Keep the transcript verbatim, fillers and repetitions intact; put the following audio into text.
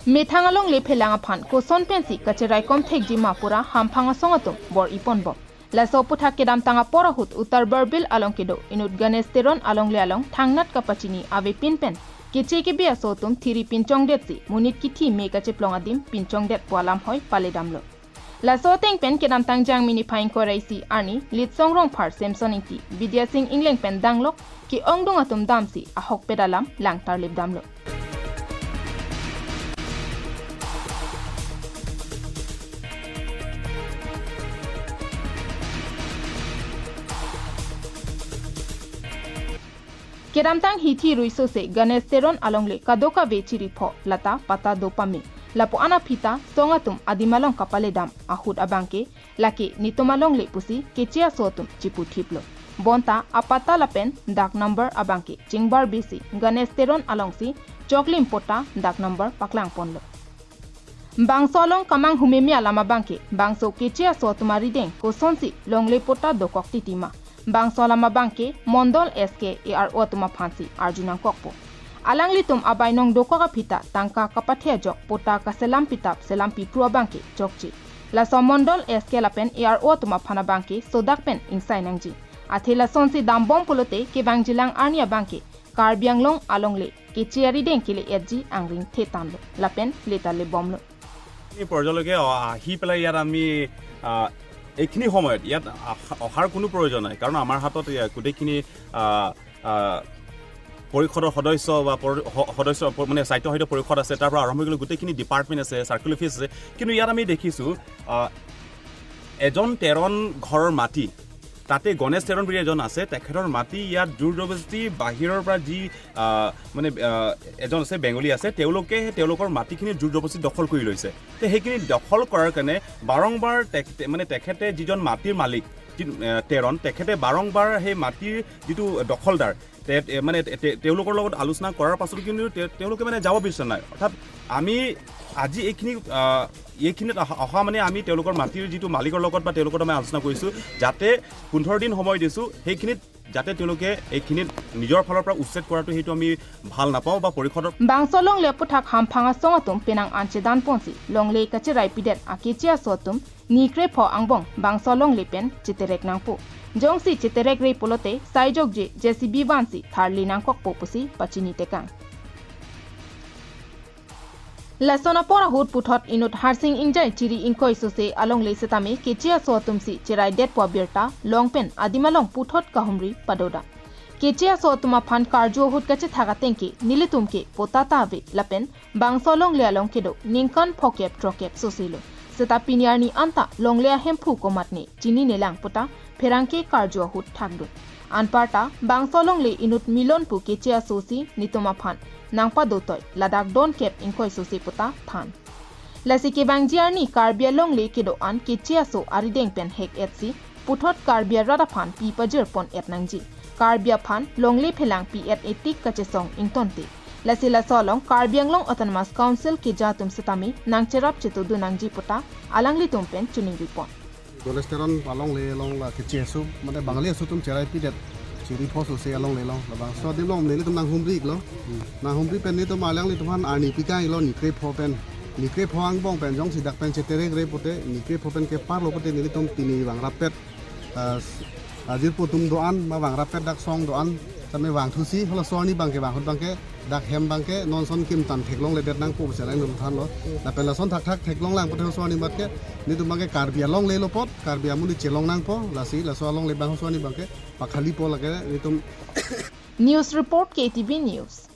Methang alongle phelang aphan koson pensi kacheraikom thekji ma pura hamphang asong atum bor-i ponbom. Laso aputhak kedamtang apor ahut Uttar Barbil along kedo inut Ganesh Teron alongle along thangnat kapachini avepin pen keche kebe aso atum thiri pinchongdetsi monit kithi me kacheplong adim pinchongdetpo alam hoi paledamlo. Laso ateng pen kedamtang Jangmi niphai ingkoi ra isi arni Litsong Rongphar, Samson Ingti, Bidya Sing Engleng pen danglok ke-ongdung atum damsi ahokpet alam langtarlip damlo. Kedamtang hithi rui sose Ganesh Teron alongle kadokave chiri pho lata patta do pame. Lapu-an aphi ta song atum adim along kapaledam ahut abangke lake nitum alongle pusi keche aso atum chiputhiplo. Bonta apatta lapen dak number abangke chingbarbi si Ganesh Teron alongsi choklim patta dak number paklang ponlo. Bangso along kamanghu meme alam abangke bangso keche aso atum arideng kosonsi longle patta dokok titi ma. Bangso alam abangke Mondol S K A R O atum aphansi arju nangkokpo. Alanglitum abainong dokok aphi ta tangka kapathe ajok patta kaselam pitap selam pipru abangke chokche. Laso Mondol S K lapen A R O atum aphan abangke sodak pen ingsai nangji. Athe lasonsi dambom pulote kevangjilang arni abangke Karbi Anglong alongle keche arideng kele-etji angring thetanlo lapen leta lebomlo. এই পৰ্যায়লৈকে অ-, আহি পেলাই ইয়াত আমি, আ, এইখিনি সময়ত ইয়াত আহা-, অহাৰ কোনো প্ৰয়োজন নাই, কাৰণ আমাৰ হাতত এয়া গোটেইখিনি, আ, আ, পৰিষদৰ সদস্য বা পৰি-, স-, সদস্য প-, মানে স্বায়ত্তশাসিত পৰিষদ আছে, তাৰ পৰা আৰম্ভ কৰি গোটেইখিনি ডিপাৰ্টমেণ্ট আছে, চাৰ্কল অফিচ আছে। কিন্তু ইয়াত আমি দেখিছোঁ, আ, এজন তেৰণ ঘৰৰ মাটি, তাতে গণেশ তেৰণ বুলি এজন আছে, তেখেতৰ মাটি ইয়াত জোৰ জবৰদস্তি বাহিৰৰ পৰা যি, আ, মানে, আ, এজন আছে, বেংগলী আছে, তেওঁলোকে তেওঁলোকৰ মাটিখিনি জোৰ জবৰদস্তি দখল কৰি লৈছে। তে সেইখিনি দখল কৰাৰ কাৰণে বাৰংবাৰ তেখ-, তে-, মানে তেখেতে যিজন মাটিৰ মালিক, যি, আ, তেৰণ, তেখেতে বাৰংবাৰ সেই মাটিৰ যিটো দখলদাৰ, তে-, তে-, মানে তে-, তে-, তেওঁলোকৰ লগত আলোচনা কৰাৰ পাছতো কিন্তু তে-, তেওঁলোকে মানে যাব বিচৰা নাই। অৰ্থাৎ আমি আজি এইখিনি, আ, এইখিনিত অহা, অহা মানে আমি তেওঁলোকৰ মাটিৰ যিটো মালিকৰ লগত বা তেওঁলোকৰ লগত আমি আলোচনা কৰিছোঁ, যাতে পোন্ধৰ দিন সময় দিছোঁ, সেইখিনিত যাতে তেওঁলোকে এইখিনিত নিজৰ ফালৰ পৰা উচ্ছেদ কৰাটো, সেইটো আমি ভাল নাপাওঁ বা পৰিষদৰ Bangso alongle aputhak hamphang asong atum penang an chedan ponsi longle kacherai pidet akeche aso atum ni krepho angbong bangso alongle pen cheterek nangpo. Jongsi cheterekre pulote saijokje J C B vansi tharli nangkokpo pusi pachini tekang. Lason apor ahut puthot inut Harsing Ingjai chiri ingkoi sose alongle setame keche aso atumsi cherai detpo abirta long pen adim along puthot kahumri padoda. Keche aso atum aphan karju ahut kachethak atengke nelitum ke patta ta ave lapen bangso alongle along kedo ningkan phokep throkep soselo. Seta pini arni anta longle ahemphu komatne chininelang puta pherangke karju ahut thakdun. Anparta bangso alongle inut Milon pu keche asosi netum aphan nangpadotoi ladak donkep ingkoi sose puta than. Lasi kevangji arni Karbi alongle kedo-an keche aso arideng pen hek-etsi puthot Karbi arat aphan pi pajirpon-et nangji. Karbi aphan longle phelang pi-et etik kachesong ingtonte. Lasi laso along Karbi Anglong Autonomous Council keja atum setame nangcherap chetudun nangji puta alanglitum pen chiningripon. Ganesh Teron alongle along la keche aso, mane Bangali aso atum cherai pidet, chiri pho sose alongle along. Labangso adim along nelitum nanghumri-iklo. Nanghumri pen netum alanglitum aphan arni pikang-iklo ni krepho pen. Ni krepho angbong pen jongsi dak pen cheterekre pote, ni krepho pen keparlo pote nelitum pini vangrap pet, ah, ajirpo atum do-an, ma vangrap pet dak song do-an, tame vangthusi, halaso arni abangke, vanghut abangke, dak hem abangke non son kim tan theklongledet nangpo pusi alanglitum thanlo. Lapen lason thakthak theklonglang pote halaso arni abangke, netum abangke Karbi alonglelo apot, Karbi amonit chelong nangpo, lasi laso alongle abang halaso arni abangke pakhalipo lake netum. News report, K T V News.